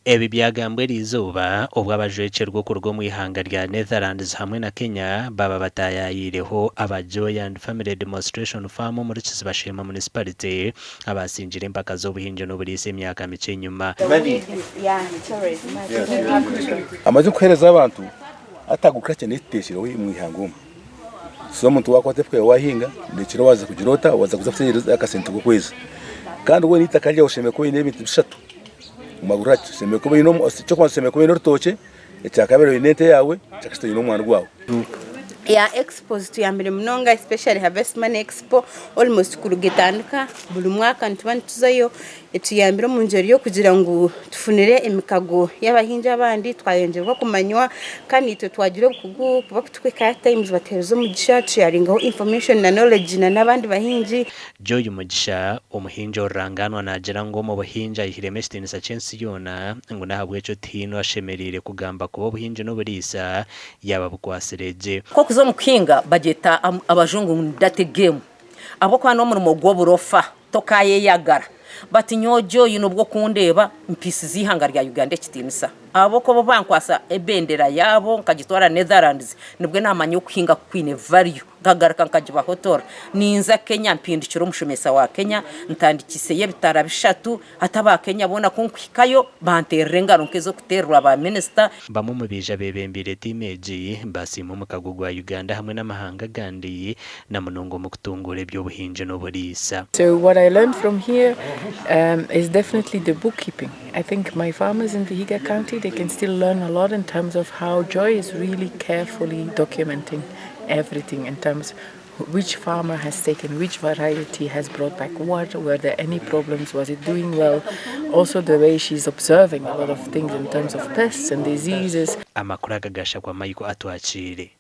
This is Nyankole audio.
Ebi byagambwa eriizooba obu abajwekyerwa okuruga omu ihanga rya Netherlands hamwe na Kenya baaba bataayayiireho aba Joy and Family Demonstration Farm omuri Kiziba Sheema Municipality abaasingire empaka z'obuhingi n'oburiisa emyaka mikye enyima. Amazire kuhereza abantu atagukira n'ekiteekyereho omu ihanga omu. So omuntu wakwata efuka yaawe wahinga nekiro waaza kugira ota waaza kuza kuteereza akasente k'okwezi. Kandi waaba oine eitaka ryawe oshemereire kuba oine ebintu bishatu omu maguru ati oshemereire kuba oine eky'okubanza oshemereire kuba oine orutookye, ekyakabiri oine ente yaawe, ekyakashatu oine omwani gwawe. Ya expo zituyambire munonga especially harvest money expo almost kuruga etandika buri mwaka nituba nituzayo etuyambire omu ngyeri y'okugira ngu tufunire emikago y'abahingi abandi twayongyerwa okumanywa kandi naitwe twagira obukugu ku barikutuhika at times batuheereza omugisha tusheyaringaho information na knowledge na n'abandi bahingi. Joy Mugisha, omuhingi orurangaanwa naagira ngu omu buhingi aihiremu ekitiinisa ky'ensi yoona ngu n'ahabw'ekyo tihaine ashemereire kugamba kuba obuhingi n'oburiisa yaaba bukwatsire gye. Nk'okuza omu kuhinga bagyeta abajungu ngu ni dirty game ahabw'okuba n'omurimo gw'oburofa tokayeyagara but nyowe Joy nobwo okundeeba mpiisize eihanga rya Uganda ekitiinisa ahabw'okuba obu bankwasa ebendera yaabo nkagitwara Netherlands nibwo namanya okuhinga ku kwine value nkagaruka nkagibahotora ninza Kenya mpindukire omushomesa wa Kenya ntandikiiseyo ebitara bishatu Hati aba Kenya boona ku nkuhikayo banteerera engaro nk'ez'okuteererwa ba minisita. Bamwe omu baija beebembeire tiimu egi basiima omukago gwa Uganda hamwe n'amahanga agandi na munonga omu kutunguura eby'obuhingi n'oburiisa. So what I learned from here is definitely the bookkeeping. I think my farmers in Vihiga County they can still learn a lot in terms of how Joy is really carefully documenting everything in terms which farmer has taken which variety has brought back what were there any problems was it doing well also the way she's observing a lot of things in terms of pests and diseases. Amakuru aga gashakwa Michael Atwakiire.